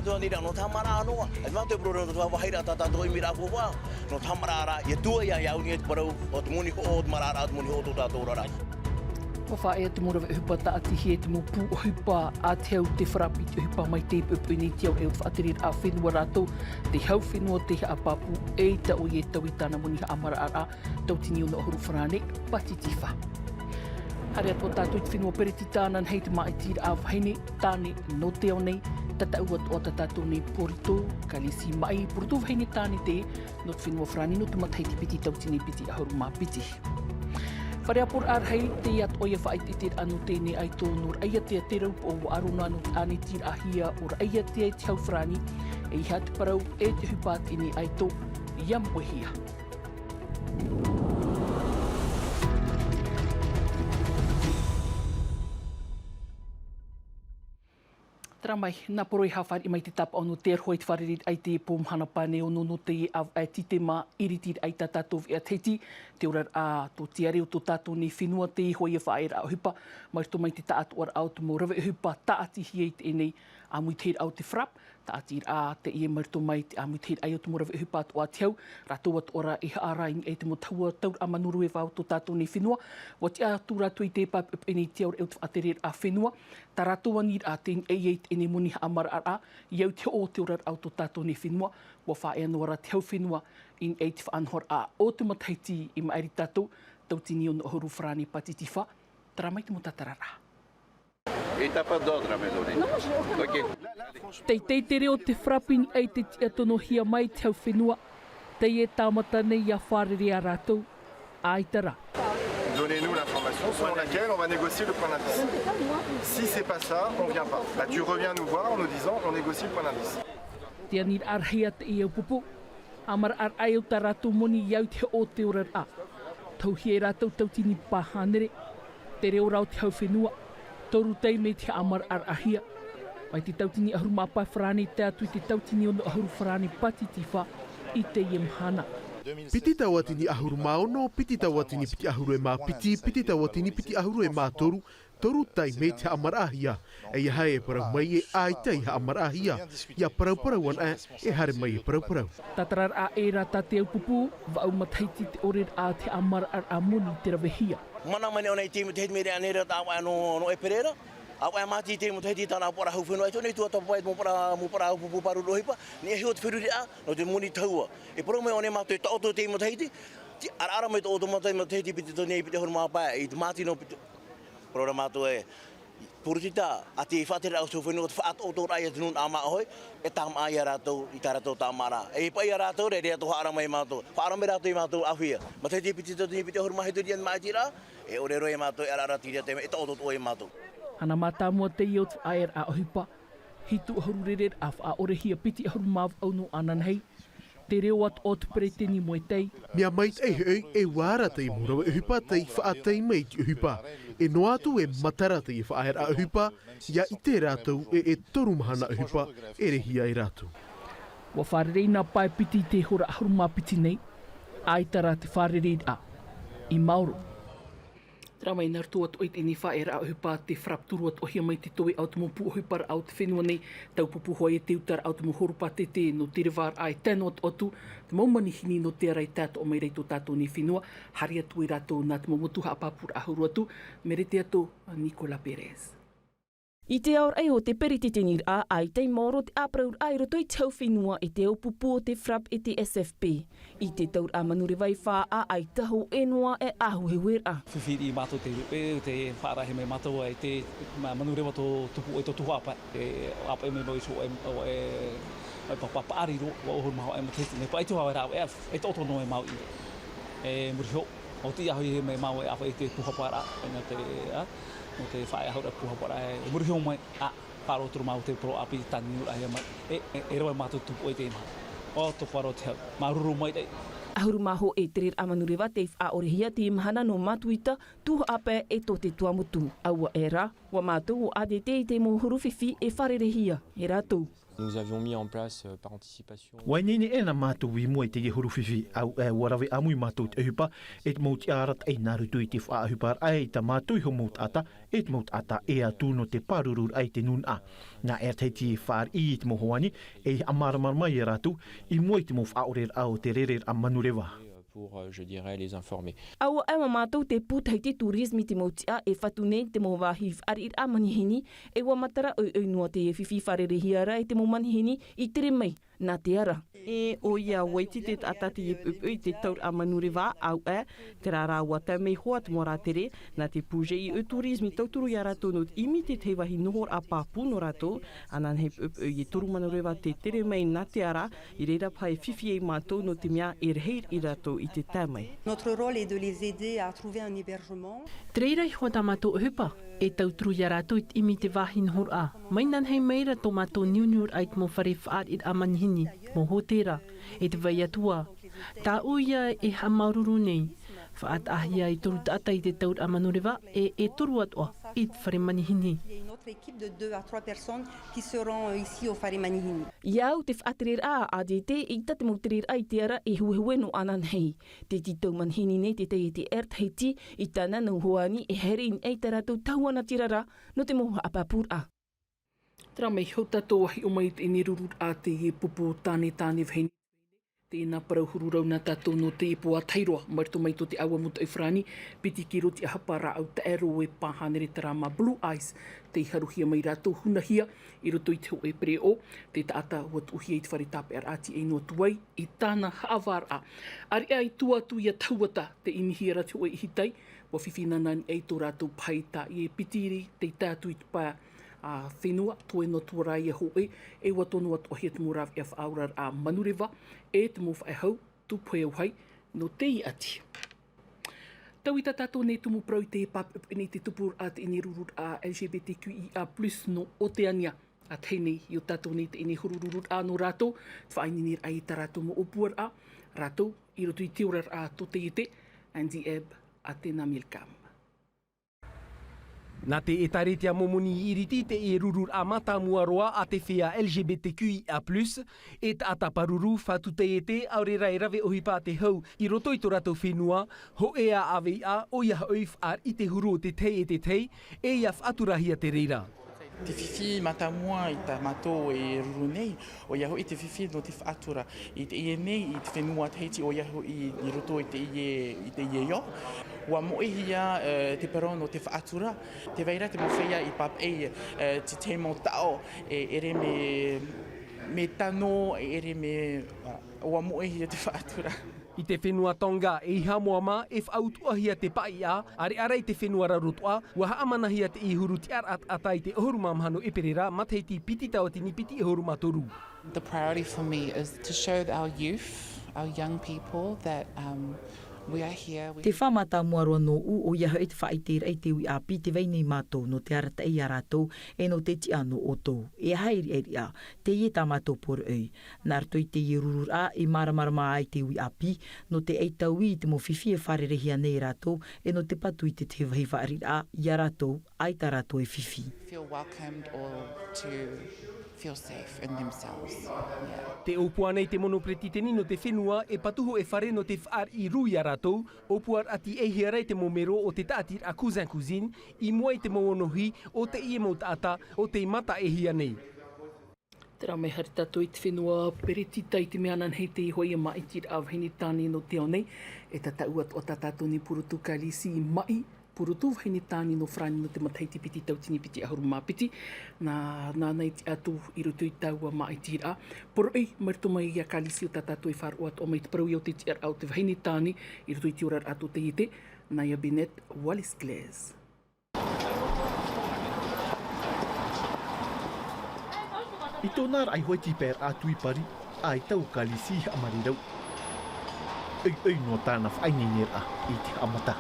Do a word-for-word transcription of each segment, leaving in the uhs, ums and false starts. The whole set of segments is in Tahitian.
Tō nei rā, nō te haʻamaraʻa noa. E mātou e parau ra, nō te vāvāhiraʻa tā tātou ʻimiraʻa puapua. Nō te haʻamaraʻa ra, ʻia tuaʻi ia, ʻia au nei te parau o te moni hoʻo, o te maraʻaraʻa, o te moni hoʻo tō tātou oraraʻa. ʻUa fāʻaea te mau rave ʻohipa tāʻatihia e te mau pū ʻohipa a te hau te FRAPP i te ʻohipa mai te puʻepuʻe nei i te ao raʻe o te faʻatereraʻa fenua rātou, te hau fenua, te haʻapāpū, eʻita ʻoia e taui i tāna moni haʻamaraʻaraʻa, tautini ono ʻahuru farāne, pātitifa. Haere atu ā tātou i te fenua Peretitēnia, ananahi te māʻitiraʻa vahine, tāne nō te ao nei, tataʻu atoʻa tā tātou nei pōritō, Kalisi Maʻi, pōritō vahine tāne teie, nō te fenua Farāni, nō te matahiti piti tauatini piti ʻahuru mā piti. Fare ʻāpoʻoraʻa rahi, teie atoʻa ia faʻaʻiteʻiteraʻa nō teie nei ʻaito, nō Raʻiātea te rau poʻo ʻua ʻaro noa nō te ʻānitiraʻahia o Raʻiātea i te hau Farāni, e ʻeiaha te parau e te ʻohipa a teie nei ʻaito ʻia moʻehia. Terā mai, nā poro e haʻafāriʻi mai te tāpaʻo nō te aroha i te fārereiraʻa i te pō mahana pae nei ono nō te ʻāvaʻe Titema, ʻiritiraʻa i tā tātou veʻa Tahiti, te oraraʻa tōtiare o tō tātou nei fenua, teie hoʻi e faʻaʻeraʻa ʻohipa, mai roto mai te taʻatoʻaraʻa o te mau rave ʻohipa tāʻatihia i teie nei ʻāmuitahiraʻa o te FRAPP, tāʻatiraʻa teie mai roto mai te ʻāmuitahiraʻa o te mau rave ʻohipa atoʻa a te hau, rātou atoʻa rā e haʻaraʻa i niʻa i te mau tahua tauraʻa manurueva o tō tātou nei fenua, ʻua tiʻa atu rātou i te pae puʻepuʻe nei i te ao raʻe o te faʻatereraʻa fenua, tā rātou aniraʻa tei niʻa i teie nei moni haʻamaraʻaraʻa, ʻia au i te hoʻo o te oraraʻa o tō tātou nei fenua, ʻua fāʻaea noa ra te hau fenua i niʻa i te faʻanahoraʻa o te matahiti i maʻiri tātou, tautini ono ʻahuru farāne pātitifa, terā mai te mau tātararaʻa. Et t'as pas d'ordre à me donner. Ok. Teitei te reo o te FRAPP i niʻa i te tiʻa tonohia mai te hau fenua, teie e tāmata nei ʻia fārerei ia rātou, ʻaita rā. Donnez-nous l'information selon laquelle on va négocier le point d'indice. Si c'est pas ça, on vient pas. Bah, tu reviens nous voir en nous disant, on négocie le point d'indice. Te aniraʻa rahi a teie upoʻo, haʻamaraʻaraʻa e au tā rātou moni ʻia au i te hoʻo o te oraraʻa. Tohuhia e rātou tautini pā hānere, te reo rā o te hau fenua, toru taime i te haʻamaraʻaraʻahia. Mai te tautini ʻahuru mā pae farāne i tae atu i te tautini ono ʻahuru farāne pātitifa i teie mahana. Piti tauatini ʻahuru mā ono, piti tauatini piti ʻahuru e mā piti, piti tauatini piti ʻahuru e mā toru, toru taime i te haʻamaraʻahia, ʻeiaha e parau mai ē ʻaita i haʻamaraʻahia, ʻia parauparau anaʻe, e haere mai e parauparau. Tātararaʻa ʻē rā tā te au pupu, vaʻu matahiti te ʻoreraʻa te haʻamaraʻaraʻa moni te ravehia. Mana mai nei ʻōna i te matahiti mai reira nei rā tā ʻāvaʻe nō, nō ʻēperēra, ʻāvaʻe māti i te matahiti tāna ʻāpoʻoraʻa hau fenua, i tō nei tuatāpapa i te mau parau, mau parau pupu pāruru ʻohipa, nehenehe ʻo te feruriraʻa, nō te moni tahua. E parau mai ʻōna e mātou e taʻoto i te matahiti, te ʻaraʻara mai taʻoto mata i matahiti piti tō nei, piti ʻahuru mā pae, i te māti nō piti. Parau ra mātou ē, Pōritita, ʻa te faʻatereraʻa o te hau fenua, te faʻataʻotoraʻa ia te nūnaʻa māʻohi, e tāmāʻa ia rātou, i tā rātou tāmāʻaraʻa. E paʻi ia rātou, rere atu haʻarama ia mātou. Haʻarama rātou ia mātou ʻāuhia. Matahiti piti tauatini piti ʻahuru mā hitu ia te māʻitiraʻa, e ʻore roa ia mātou, e ʻaraʻara tīria te mea, e taʻoto atoʻa ia mātou. Ana mātāmua teie o te faʻaʻeraʻa ʻohipa, hitu ʻahuru rereraʻa faʻaʻorehia piti ʻahuru mā vaʻu nō ananahi, te reo atoʻa o te peretiteni Moetai. Mea maitaʻi hoʻi, e ʻua ara teie mau rave ʻohipa tei faʻatai mai i te ʻohipa. E noa atu e matara teie faʻaʻeraʻa ʻohipa, ʻia ʻite rātou ē e toru mahana ʻohipa, e rehia e rātou. ʻUa fārerei nā pae piti i te hora ʻahuru mā piti nei, ʻaita rā te fārereiraʻa i maoro. Terā mai nā roto atoʻa i teie nei faʻaʻeraʻa ʻohipa te FRAPP, turu atoʻahia mai te toeʻa o te mau pū ʻohiparaʻa o te fenua nei, taupupu hoʻi e te utaraʻa o te mau horopātete nō te revaraʻa e tae noa atu, te mau manihini nō te ara e tae atoʻa mai ra i tō tātou nei fenua, haere atu ai rātou nā te mau motu haʻapāpūraʻa huru atu, Merete Ato, Nicolas Perez. I te aoraʻi o te peretiteniraʻa, ʻaita i maoro te ʻāparauraʻa i roto i te hau fenua e te au pupu o te FRAPP e te S F P. I te tauraʻa manureva i faʻaʻaita hōʻē noa e ʻāhuehue ra. Fifi i mātou te ruʻe, te faʻarahi mai mātou e te ma-, manureva tō tupu e tō tuhaʻa pae. E ʻāpaʻi mai mau i tō e, o e, e pa-, pa-, paʻari roa, ua ʻohuru maha e matahiti. Nei paʻi tō hawa e rāveʻa, e taʻoto noa e mau i. E muri iho, ʻo te aho i mai mau e ʻāfaʻi i te puhaparaʻa, e nō te, a, nō te faʻaʻahoraʻa puhaparaʻa, e muri iho mai, a, Faʻaroʻo atu ra māua te poro ʻāpī i tāniuraʻahia mai. E, e, e rave mātou tupu i teie mahana. ʻO tō paro te hau. Māuruuru maitaʻi. ʻAhuru mā hōʻē tereraʻa manureva tei faʻaʻorehia teie mahana nō Matuita, Tuhaʻa Pae e tō te Tuamotu. Aua ʻē rā, ʻua mātou ʻo A D T i te mau huru fifi e fārereihia e rātou. Nous avions mis en place, euh, par anticipation. ʻUa ineine ʻē nā mātou i mua i teie huru fifi, ʻaore ʻua rave ʻāmui mātou i te ʻohipa, e te mau tiʻa arataʻi nā roto i te faʻaʻohiparaʻa i tā mātou iho mau taʻata, e te mau taʻata ʻē atu nō te pārururaʻa i te nūnaʻa. Nā Air Tahiti e fāriʻi i te mau hoani, e haʻamāramarama ia rātou, i mua i te mau faʻaʻoreraʻa o te rereraʻa manureva. Pour, euh, je dirais, les informer. ʻAua ʻē mā mātou te pū Tahiti Tourisme i te mau tiʻa e fatu nei te mau vāhi faʻariʻiraʻa manihini, e ʻua matara ʻoiʻoi noa te fifi fārerei-hia ra e te mau manihini i tere mai nā te ara. E ʻoia, ʻua iti te taʻata teie puʻupuʻu i te tauraʻa manureva, ʻaore ʻē, terā rā ʻua tae mai iho ā te mau rātere, nā te pū G I E Tourisme i tauturu ia rātou nō te ʻimi i te tahi vāhi nohoraʻa pāpū nō rātou, ananahi puʻupuʻu e toru manureva tē tere mai nā te ara, i reira paʻi e fifi ai mātou nō te mea e rahi ia rātou i te tae mai. Notre rôle est de les aider à trouver un hébergement. Te reira iho tā mātou ʻohipa, e tauturu ia rātou i te ʻimi i te vāhi nohoraʻa. Mai nānahi mai ra tō mātou niuniuraʻa i te mau fare faʻariʻiraʻa manihini, mau hōtēra, e te vai atu ā. Tāʻu ia e haʻamāuruuru nei. Faʻataʻahia e toru taʻata i te tauraʻa manureva, e, e toru atoʻa i te fare manihini. Il y a une autre équipe de deux à trois personnes qui seront, euh, ici au Fare Manihini. I au te faʻatereraʻa a ADT, ʻeita te mau tereraʻa i te ara e huehue noa ananahi. Tē tītau manihini nei te taiete Air Tahiti i tāna nau hoani e haere i niʻa i tā rātou tahuʻa natirara nō te mau haʻapāpūraʻa. Terā mai iho tātou ʻua hiʻo mai i teie rururaʻa, teie pupu tāne, tāne vahine. Tē nā parau huru rau na tātou nō teie pō ʻa Tahiroa, mai roto mai tō te ʻāua motu ʻo Farāni, piti ki roto i te ʻāhapa rāʻau taʻero e pā hānere terā mā Blue Ice, tei haruhia mai rātou hunahia i roto i te hōʻē pereʻoʻo, te taʻata ʻua tuʻuhia i te fare tāpeʻaraʻa tīaʻi noa atu ai i tāna haʻavāraʻa. ʻAreʻa i tua atu ia Tahuata, tē ʻimihia ra te hōʻē ʻihitai, ʻua fifi nānā i niʻa i tō rātou pae i tāʻie piti rī, tei tae atu i te pae a fenua, toe noa atu ra ia hōʻē, e ʻua tono atoʻahia te mau rāveʻa faʻaoraraʻa manureva, e te mau faʻehau, tūpohe auahi, nō te ʻati. Tau i tā tātou nei tumu parau i te pāpeʻapeʻa nei te tupuraʻa teie rururaʻa L G B T Q I A plus nō Oteania. ʻA tahi nei, i ō tātou nei teie huru rururaʻa nō rātou, te faʻaineineraʻa i tā rātou mau ʻōpuaraʻa, rātou, i roto i te oraraʻa tō taiete, Andy Ebb, Atena Milcam. Nā te ʻĒtārētia Mōmoni i ʻIriti teie rururaʻa mātāmua roa a te feiā L G B T Q I A plus, e taʻata pāruru, fatu taiete, ʻaore rā e rave ʻohipa a te hau i roto i tō rātou fenua, hōʻē ā ʻāveiʻa, ʻoia hoʻi faʻariʻi te huru o te tahi e te tahi, e ʻia faʻaturahia te reira. Te fifi mātāmua i tā mātou e ruru nei, ʻoia hoʻi te fifi nō te faʻatura. I teie nei, i te fenua Tahiti, ʻoia hoʻi i roto i teie, i teie ao. ʻUa moʻehia, eh, te parau nō te faʻatura. Tē vai ra te mau feiā i pāpaʻi, eh, te tahi mau taʻo, e ʻere mē, mē tano, e ʻere mē, ʻua moʻehia te faʻatura. I te fenua Tonga, e Haʻamoa mā, e faʻautuʻahia te paʻiʻa, ʻareʻa rā i te fenua Rarotoʻa, ʻua haʻamanahia teie huru tiʻaraʻa taʻata i te ʻahuru mā maha nō ʻEperēra, matahiti piti tauatini piti ʻahuru mā toru. The priority for me is to show our youth, our young people, that, um, we are here, we Te fā mātāmua roa nōʻu, ʻoia hoʻi te faʻaʻiteraʻa i te uʻi ʻāpī tē vai nei mātou, nō te arataʻi ia rātou, e nō te tiʻa nō ʻoutou. E aha e riʻariʻa, teie tā mātou poroʻi. Nā roto i teie rururaʻa, e māramarama ai te uʻi ʻāpī, nō te ʻaita uʻi i te mau fifi e fārereihia nei e rātou, e nō te patu i te tahi vāhi fāriʻiraʻa, ia rātou, ʻaita rātou e fifi. Feel welcomed or to feel safe in themselves. Yeah. Tē ʻōpua nei te mono peretiteni nō te fenua e patu hōʻē fare nō te fāriʻi rū ia rātou, ʻōpua raʻatiraʻa i te mau mero o te tāʻatiraʻa Cousin Cousine, i mua i te mau ʻōnohi o teie mau taʻata o tei mataʻeihia nei. Terā mai, haere tātou i te fenua Peretiteni, i te mea ananahi teie hoʻi māʻitiraʻa vahine tāne nō te ao nei, e tātaʻu atoʻa tā tātou nei purotu Kalisi Maʻi, purotu vahine tāne nō Farāni nō te matahiti piti tauatini piti ʻahuru mā piti, nā, nāna i tiʻa atu i roto i taua māʻitiraʻa. Poroʻi, mai roto mai ia Kalisi ʻo tā tātou e faʻaroʻo atoʻa mai te parau i ʻō te tiʻaraʻa o te vahine tāne, i roto i te oraraʻa tō taiete, nā ia Bennett Wallace Glaze. I tōna raʻi hoʻi te pae raʻa tui pari, ʻaita ʻo Kalisi i haʻamārirau. ʻOiʻoi noa tāna faʻaineineraʻa i te haʻamata.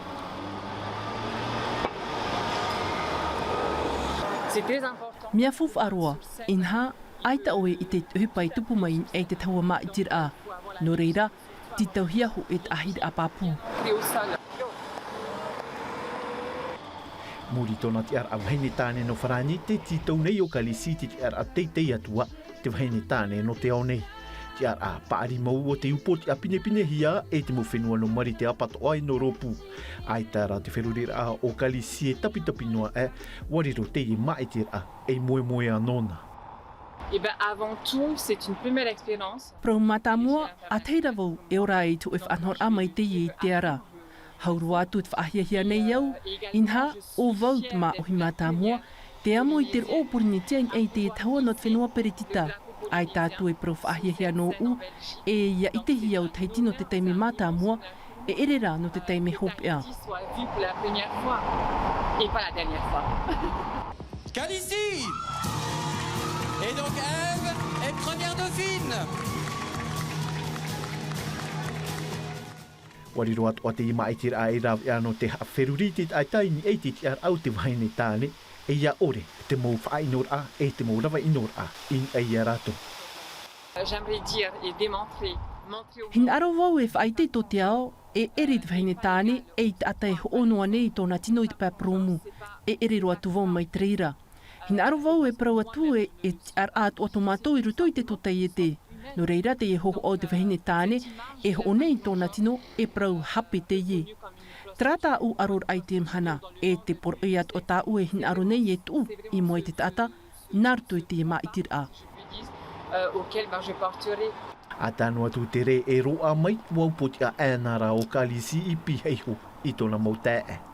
Mea faufaʻa roa, inaha, ʻaita ʻoe i te ʻohipa i tupu mai i te taua māʻitiraʻa. Nō reira, tītauhia hōʻē taʻahiraʻa pāpū. Muri tōna tiʻaraʻa vahine tāne nō Farāni, tē tītau nei ʻo Kalisi i te tiʻaraʻa teitei atu ā, Te vahine tāne nō te ao nei. Tiʻaraʻa paʻari mau o te upoʻotiʻa pinepinehia e te mau fenua nō Marite ʻapatoʻa e nō Rōpū. ʻAita rā te feruriraʻa o Kalisi e tapitapi noa aʻe, ʻua riro teie māʻitiraʻa ei moemoeā nōna. Eh ben, avant tout, c'est une première expérience. Parau mātāmua, ʻa tahi rā vau e ora ai i te hōʻē faʻanahoraʻa mai teie i te ara. Hau roa atu te faʻahiahia nei au, inaha, ʻo vau te māʻohi mātāmua, te amo i te roʻo o Porinetia i niʻa i te tahua nō te fenua Peretita. ʻAita atu e parau faʻahiahia nōʻu, e ʻia ʻitehia au Tahiti nō te taime mātāmua, e ʻere rā nō te taime hopeʻa. Soit vu pour la première fois, et pas la dernière fois. Kalisi. Et donc Ève est première dauphine. ʻUa riro atoʻa teie māʻitiraʻa ei rāveʻa nō te haʻaferuri i te taʻata i niʻa i te tiʻaraʻa o te vahine tāne, e ʻia ʻore te mau faʻaʻinoraʻa e te mau rave ʻinoraʻa i niʻa ia rātou. J'aimerais dire et démontrer, montrer au monde. Hinaʻaro vau e faʻaʻite i tō te ao, e ʻere i te vahine tāne, e i te taʻata e hoʻo noa nei i tōna tino i te pae purōmu, e ʻere roa atu vau mai te reira. Hinaʻaro vau e parau atu e, e tiʻaraʻa atoʻa tō mātou i roto i te tōtaiete. Nō reira teie hōhoʻa o te vahine tāne, e hoʻo nei i tōna tino, e parau hape teie. Terā tāʻu aroraʻa i teie mahana, e te poroʻi atoʻa tāʻu e hinaʻaro nei e tuʻu i mua i te taʻata, nā roto i teie māʻitiraʻa. Euh, auquel, ben, je porterai. ʻAita noa atu te rē e roaʻa mai, ʻua upoʻotiʻa aʻe na rā ʻo Kalisi i pihaʻi iho i tōna mau taeaʻe.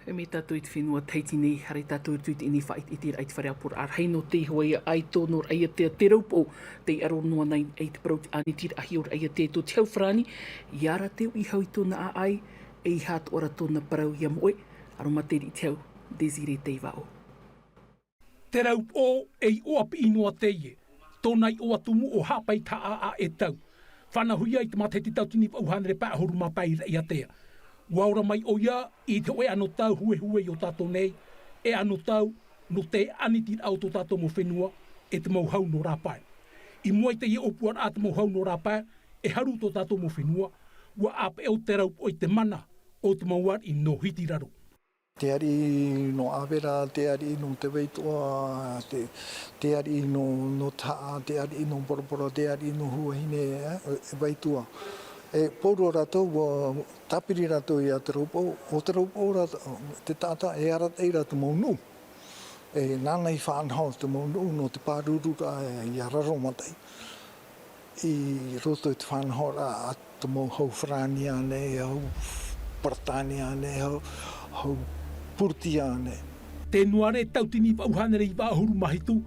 E mai tātou i te fenua Tahiti nei, haere tātou i roto i teie faʻaʻiteʻiteraʻa i te fare ʻāpoʻoraʻa rahi nō te iho aʻe i tō Nō Raʻiātea te raupoʻo, tei aro noa nei i te parau te ʻānitiraʻa o Raʻiātea tō te hau farāni, ʻia ara te uʻi hau i tōna ʻāʻai, e ʻeiaha atoʻa rā tōna parau ʻia moʻe, aro mā te riʻi te hau, Désiré Teivaʻo. Te raupoʻo ei iʻoa piʻi noa teie, tōna iʻoa tumu ʻo Haʻapae i te Haʻa ʻĀʻau. Fānauhia i te matahiti tauatini vaʻu hānere pae ʻahuru mā pae i Raʻiātea. ʻUa ora mai ʻoia i te hōʻē anotau huehue i ō tātou nei, e anotau nō te ʻānitiraʻa o tō tātou mau fenua, e te mau hau nō rāpae. I mua i teie ʻōpuaraʻa te mau hau nō rāpae, e haru tō tātou mau fenua, ʻua ʻāpeʻo te raupoʻo i te mana o te mau ariʻi nō Hitiraro. Te ariʻi nō ʻĀvera, te ariʻi nō Tevaitoʻa, te, te ariʻi nō, nō Te Haʻa, te ariʻi nō Poroporo, te ariʻi nō Huahine, e, e Vaituʻa. E, pauroa rātou, ʻua tāpiri rātou ia te raupoʻo, ʻo te raupoʻo rā, te taʻata, e arataʻi rā te mau nuʻu. E, nāna i faʻanaho te mau nuʻu nō te pārururaʻa, e, ia raro mataʻi. I roto i te faʻanahoraʻa a te mau hau farāni ānei, hau Paratāne ānei, hau, hau Puritia ānei. Tenuare tauatini vaʻu hānere iva ʻahuru mā hitu,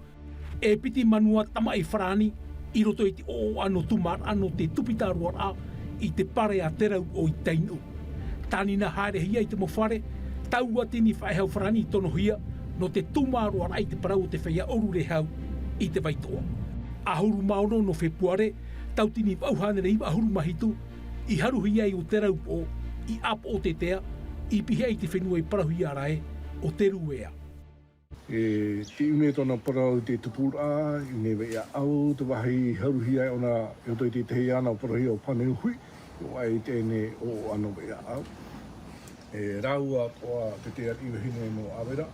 e piti manuā tamaʻi farāni, i roto i te ʻoaʻoa nō Tūmāraʻa nō te tupitā roaraʻa i te pare a te raupoʻo i Tainuʻu. Tānina haerehia i te mau fare, tauatini faʻehau farāni i tonohia, nō te tūmāroaraʻa i te parau o te feiā ʻōrure hau i Tevaitoʻa. ʻAhuru mā ono nō Fepuare, tauatini vaʻu hānere iva ʻahuru mā hitu, i haruhia ai ʻo te raupoʻo, i ʻāpoʻo tetea, i pihaʻi i te fenua i parauhia ra ē ʻo Teruea. E tiʻi nei tōna parau i te tupuraʻa, i Nīneveh ʻĀʻau, te vāhi i haruhia ai ʻōna i roto i te tahi ana parauhia ʻo Pāneuhi, ʻo ʻai i teie nei ʻoaʻoa nō Nīneveh ʻĀʻau. E rāua atoʻa te, te ariʻi vahine nō ʻĀvera,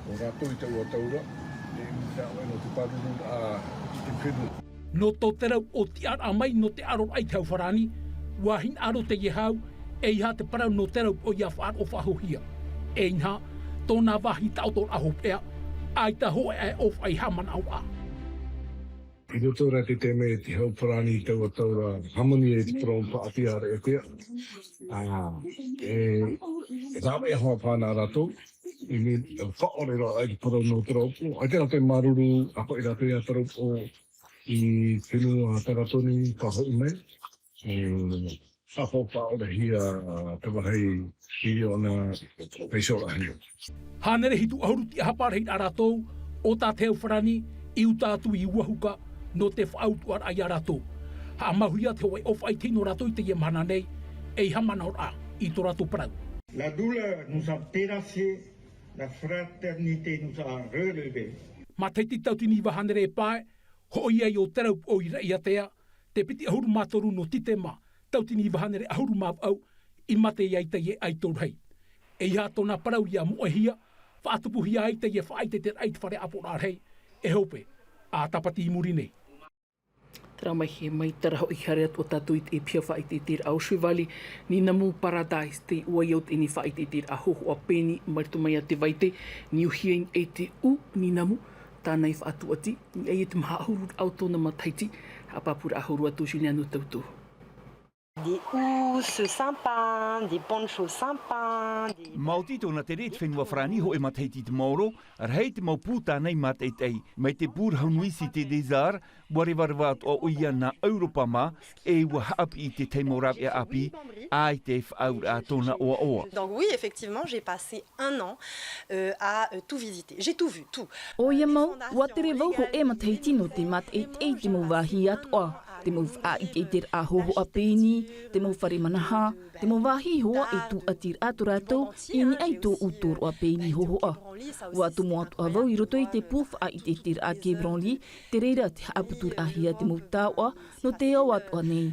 ʻo rātou i taua tau ra, e ʻimi rāua nō te pārururaʻa i te fenua. Nō tō te raupoʻo tiʻaraʻa mai nō te ʻaroraʻa i te hau farāni, ʻua hinaʻaro teie hau, ʻeiaha te parau nō te raupoʻo ia faʻaroʻo faʻahouhia. E inaha, tōna vāhi taʻotoraʻa hopeʻa, ʻaita hōʻē ʻohipa i haʻamanaʻo ra. I roto rā i te taime i te hau farāni i taua tau ra, hāmani ai te parau paʻati a Raʻiātea. Ā, e, e rāveʻa hoʻi paha nā rātou, i mea, faʻaʻore roa ai te parau nō te raupoʻo. ʻAita rātou e māuruuru, ʻāfaʻi rātou ia te raupoʻo i te fenua Taratoni, ka hoʻi mai. E, faʻaʻorehia te vāhi i ʻōna feisoraʻahia. Hānere hitu ʻahuru tiʻahapa rahi rā rātou, ʻo tā te hau farāni, i uta atu i Uahuka, nō te faʻautuʻaraʻa ia rātou. Haʻamauhia te hōʻē ʻōfaʻi tei nō rātou i teie mahana nei, ei haʻamanaʻoraʻa i tō rātou parau. La douleur nous a terrassés, la fraternité nous a relevés. Matahiti tauatini iva hānere e pae, hoʻi ai ʻo te raupoʻo i Raʻiātea, te piti ʻahuru mā toru nō Titema, tauatini iva hānere ʻahuru mā vaʻu, i mate ai teie ʻaito rahi. ʻEiaha tōna parau ia moʻehia, faʻatupuhia ai teie faʻaʻiteʻiteraʻa i te fare ʻāpoʻoraʻa rahi, e hope, ʻĀtapati i muri nei. Tara mai he mai tara hoʻi haere atu ā tātou i te piha faʻaʻiteʻiteraʻa o Chevalier, Ninamu Paradise, te ʻua i au teie faʻaʻiteʻiteraʻa hōhoʻa pēni, mai roto mai iā Tevaite, niuhia i te ʻū Ninamu, tāna i faʻatūʻati, i niʻa i te maha ʻahuru o tōna matahiti, haʻapāpūraʻa hou atu Juliano Tautu. Des housses sympas, des ponchos sympas, des Maoti tōna tere i te fenua Farāni hōʻē matahiti i te maoro, rahi te mau pū tāna i mātaʻitaʻi, mai te pū rahu nui Cité des Arts, ʻua revareva atoʻa ʻoia nā Europa mā, e ʻua haʻapiʻi i te tahi mau rāveʻa ʻāpī, ʻaita e faʻaauraʻa tōna ʻoaʻoa. Donc oui, effectivement, j'ai passé un an, euh, à, euh, tout visiter. J'ai tout vu, tout. ʻOia mau, ʻua tere vau hōʻē matahiti nō te mātaʻitaʻi i te mau vāhi atoʻa. Te mau faʻaʻiteʻiteraʻa hōhoʻa pēni, te mau fare manaha, te mau vāhi ihoā e tūʻatiraʻa tō rātou i niʻa i tōʻu tōroʻa pēni hōhoʻa. ʻUa tomo atoʻa vau i roto i te pū faʻaʻiteʻiteraʻa Quai Branly, te reira te haʻaputuraʻahia te mau taoʻa nō te ao atoʻa nei.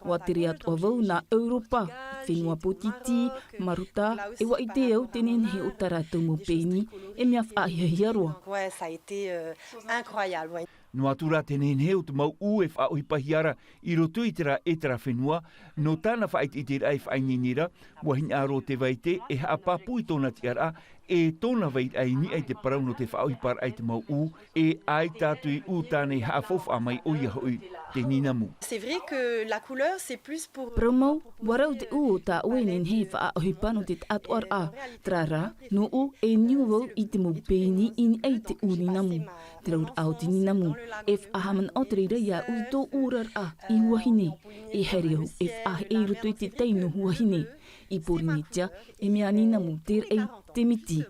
ʻUa tere atoʻa vau nā Europa, fenua pōtiti, Marotta, e ʻua ʻite au te nehenehe o tā rātou mau pēni, e mea faʻahiahia roa. Ouais, ça a été, euh, incroyable, ouais. Noa atu rā te nehenehe o te mau ʻū e faʻaʻohipahia ra i roto i terā, e terā fenua, nō tāna faʻaʻiteʻiteraʻa e faʻaineine ra, ʻua hinaʻaro Tevaite e haʻapāpū i tōna tiʻaraʻa, e tōna vairaʻa i niʻa i te parau nō te faʻaʻohiparaʻa i te mau ʻū, e ʻaita atu i ʻū tāna i haʻafaufaʻa mai ʻoia hoʻi te Ninamu. C'est vrai que la couleur, c'est plus pour Parau mau, ʻua rau te ʻū o tā ʻoe e nehenehe e faʻaʻohipa nō te taʻatoʻaraʻa, terā rā, nōʻu e niu vau i te mau pēni i niʻa i te ʻū Ninamu. Te rauraʻa o te Ninamu, e faʻahaʻamanaʻo te reira iāʻu i tōʻu oraraʻa i huahine, e haere au e faʻaheʻe i roto i te tai nō huahine. I Pōrīnetia, e mea Ninamu te raʻi, te miti.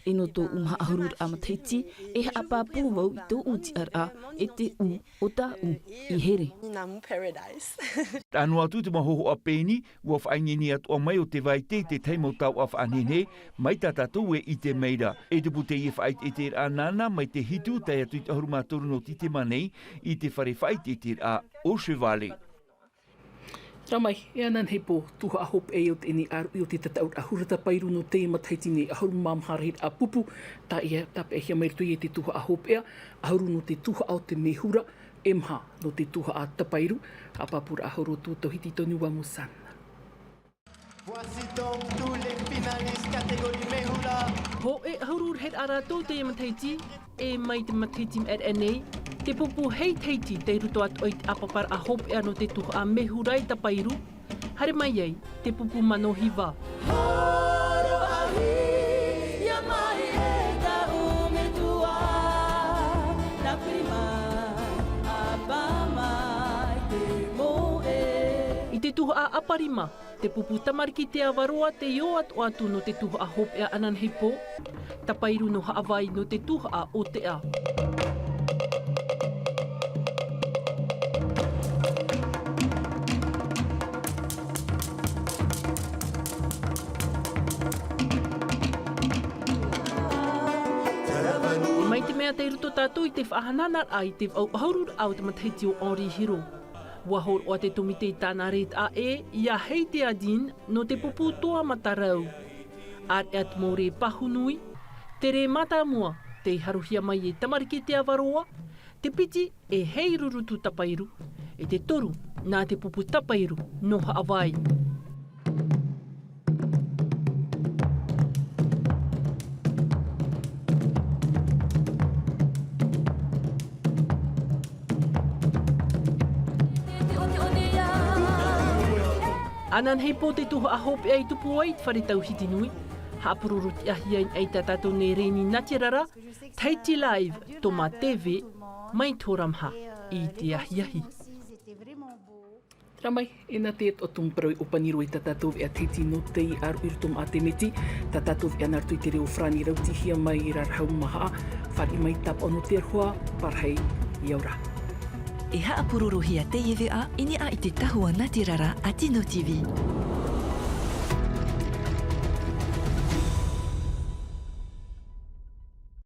E nō tōʻu maha ʻahururaʻa matahiti, e haʻapāpū vau i tōʻu tiʻaraʻa, e te ʻū o tāʻu i here. Ninamu Paradise. Tae noa atu te mau hōhoʻa pēni, ʻua faʻaineine atoʻa mai ʻo Tevaite i te tahi mau taoʻa faʻanehenehe, mai tā tātou e ʻite mai ra. E tupu teie faʻaʻiteʻiteraʻa nāna mai te hitu tae atu i te ʻahuru mā toru nō Titema nei, i te fare faʻaʻiteʻiteraʻa o Chevalier. Rā mai, e ananahi pō, tuhaʻa hopeʻa i teie nei ʻāruʻi o te tataʻuraʻa huru tapairu nō teie matahiti nei, ʻahuru mā maha rahiraʻa pupu, tā ia tāpeʻahia mai roto ia i te tuhaʻa hopeʻa, ʻahuru nō te tuhaʻa o te mēhura, e maha nō te tuhaʻa tapairu, haʻapāpūraʻa hou atu tauhiti tonu ʻo Musan. Voici donc tous les finalistes catégorie mēhura. Hōʻē ʻahuru rahiraʻa rātou teie matahiti, e mai te matahiti maʻiri aʻe nei, te pupu hei Tahiti tei roto atoʻa i te ʻāpaparaʻa hopeʻa nō te tuhaʻa mēhura e tapairu, haere mai ai te pupu mano hiva. Horo ahi, ia mahi e taʻu metua, la prima, ʻapa mai te moʻe. I te tuhaʻa ʻaparima, te pupu Tamariki Te Avaroa tei ō atoʻa atu nō te tuhaʻa hopeʻa ananahi pō, tapairu nō Haʻavai nō te tuhaʻa ʻōteʻa. Mai te mea tei roto tātou i te faʻahanahanaʻa i te vaʻu ʻahururaʻa o te matahiti o Henri Hiro. ʻUa hōroʻa te tōmite i tāna rētaʻa ʻē, ia Hei Te Adin, nō te pupu Toa Matarau. ʻĀreʻa te mau rē pāhono nui, te rē mātāmua, tei haruhia mai e Tamariki Te Avaroa, te piti e Hei Rurutu Tapairu, e te toru, nā te pupu Tapairu, nō Haʻavai. Ananahi pō te tuhaʻa hopeʻa i tupu ai i te fare tauhiti nui, haʻapurorotiʻahia i niʻa i tā tātou nei reni nātirara, Tahiti Live, Toma TV, mai Toramaha, i te ahiahi. Rā mai, e nā te atoʻa tumu parau i ʻōpani roa i tā tātou veʻa Tahiti nō teie ʻāruʻi i roto maʻa te miti, tā tātou veʻa nā roto i te reo Farāni rautihia mai i Rarahu Mahaʻa, fāriʻi mai tāpaʻo nō te aroha, pārahi, ʻia ora. E haʻapurorohia teie veʻa i niʻa i te tahua nātirara a Tino TV.